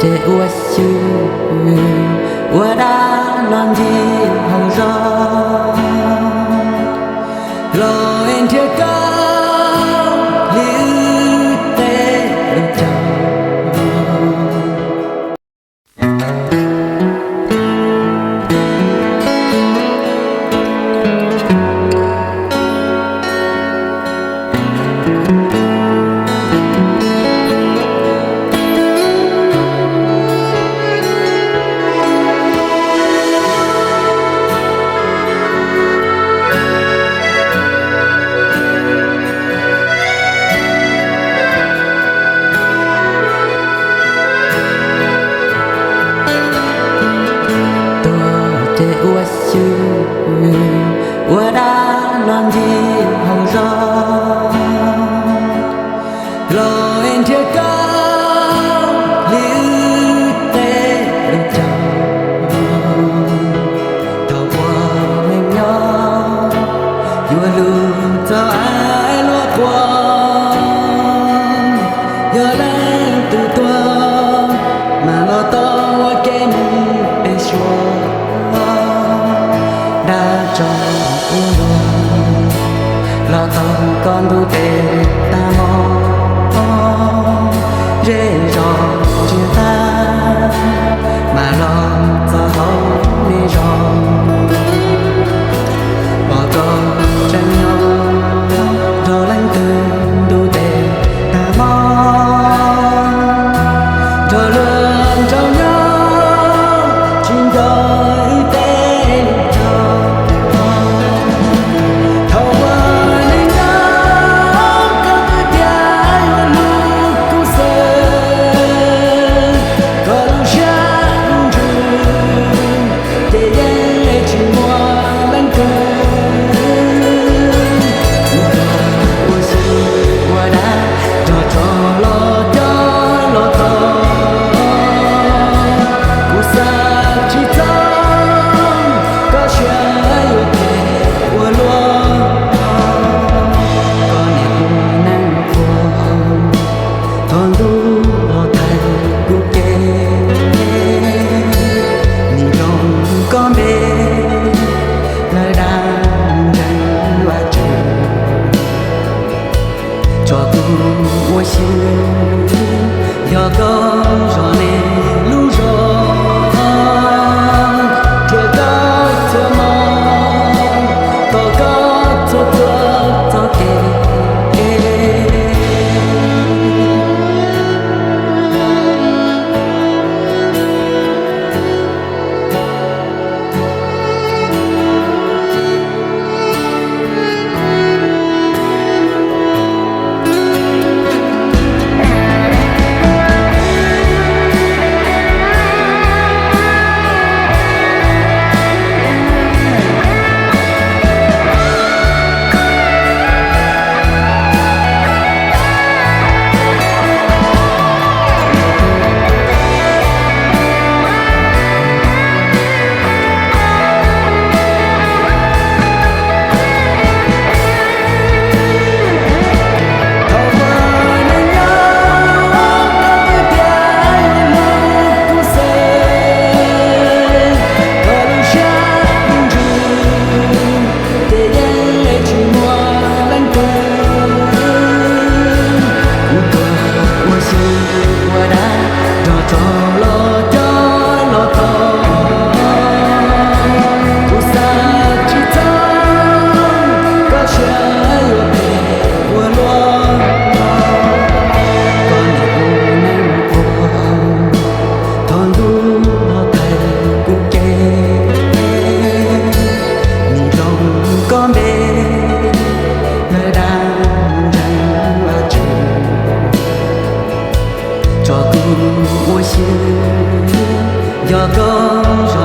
Ces ua xyw ua dab los ncig hauv zos, los es nrhiav koj li wb tej lus cav. Tuag ces ua xyw ua dab los ncig hauv zos, los es nrhiav koj li wb tej lus cav. Thaum ua neej nyob yuav lug txog aiv luaj qua, yog leej twg tuag mas los tau ua ke mus pem suav. Dab tso ua luag los tau koj ntuj tes tag hmo, zej zos ntsiag tag mas los txog hauv nej zos. Pom koj tseem nyob nrog leej twg ntuj tes tag hmo, nrog luag nrog nyob tsis nco wb tej lus cav. Thaum ua neej nyob koj twb tias yuav hlub kuv xwb, koj lub siab lub ntsws ces yeej tsis muaj leej twg. Kuv tuag ua xyw ua dab, nrog tsov los coj los tau. Kuv xav tsis txog koj siab yuav phem ua luaj. Koj niam ua neej tuag, thaum ntuj los thaiv kuv kev. Nim nco koj npe, lawv dag ntseeg Vajtswv. Tso kuv ua xyw, yog koj zov nej lub zos, nrhiav koj txhua hmo, tos koj txhua txhua txoj kev. Ces yeej tsis muaj leej twg. Kuv tuag ua xyw ua dab, nrog tsov los coj los tau. Kuv xav tsis txog koj siab yuav phem ua luaj. Koj niam ua neej tuag, thaum ntuj los thaiv kuv kev. Nim nco koj npe, lawv dag ntseeg Vajtswv. Tso kuv ua xyw, yog koj